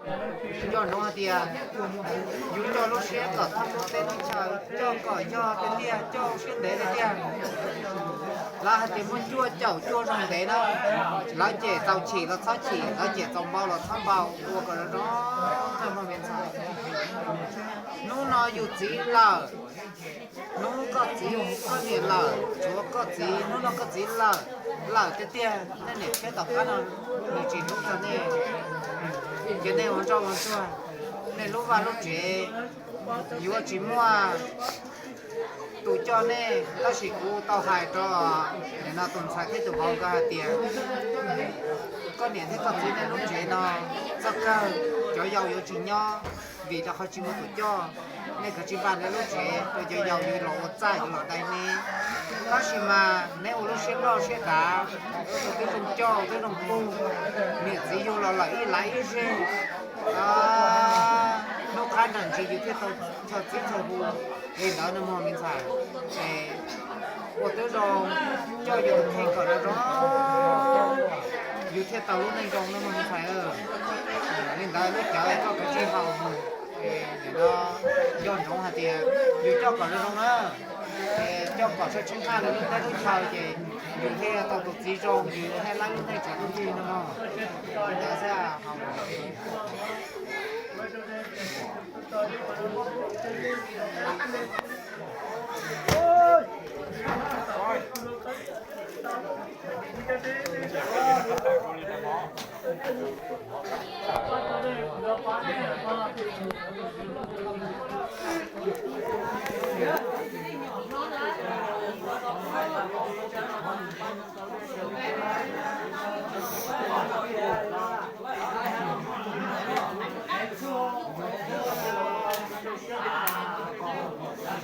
Nco ntsoov hais tias yus coj lub siab kom thoob lub teb lub chaw, coj kom yog tiag tiag, coj lub siab ntev tiag tiag. Lawv hais tias muaj cuaj caum cuaj zoo ntev na, lawv cem txaus chim los txhob chim, lawv cem txaus npau los txhob npau, ua kom zoo zoo na mog me ntxhais. Hnub no yus txiv lawm, hnub koj txiv koj niam lawm, tshuav koj txiv, hnub no koj txiv lawm, lawm tiag tiag, nej niam thiab tom qab no nws tsis hlub txog nej, ces nej ua ntsoj ua ntsuag, nej lub vaj lub tsev yuav tsis muaj tus coj nej. Tab sis kuv tau hais rau nim no tus ntxhais thiab tus vauv nkawd hais tias koj niam thiab koj txiv nej lub tsev no txoj kawg cov yau yuav tsis nyob, vim rau qhov tsis muaj tus coj. Nej kav tsij npaj nej lub tsev rau cov yau yuav los ua txaj yuav los dai nej. Tab sis mas neb ua lub siab loj siab dav, ua tib zoo coj tib zoo pug, niam txiv yug los lawm ib lav ib zeg. Hnub qab nram ntsis yus thiaj tau nco txib nco hu li ntawd no mog me ntxhais. Es ua tib zoo coj yus tus kheej kom zoo zoo, yus thiaj tau lub neej zoo no mog me ntxhais. Li ntawd lub cawv koj kav tsij haus mus. Nim no nco ntsoov hais tias yus coj kom zoo zoo na, es coj kom tsheej tsheej haj lub teb lub chaw ces yus thiaj tau tus txiv zoo, yus thiaj laib lub neej tsav tus yig no mog. Li ntawd xwb.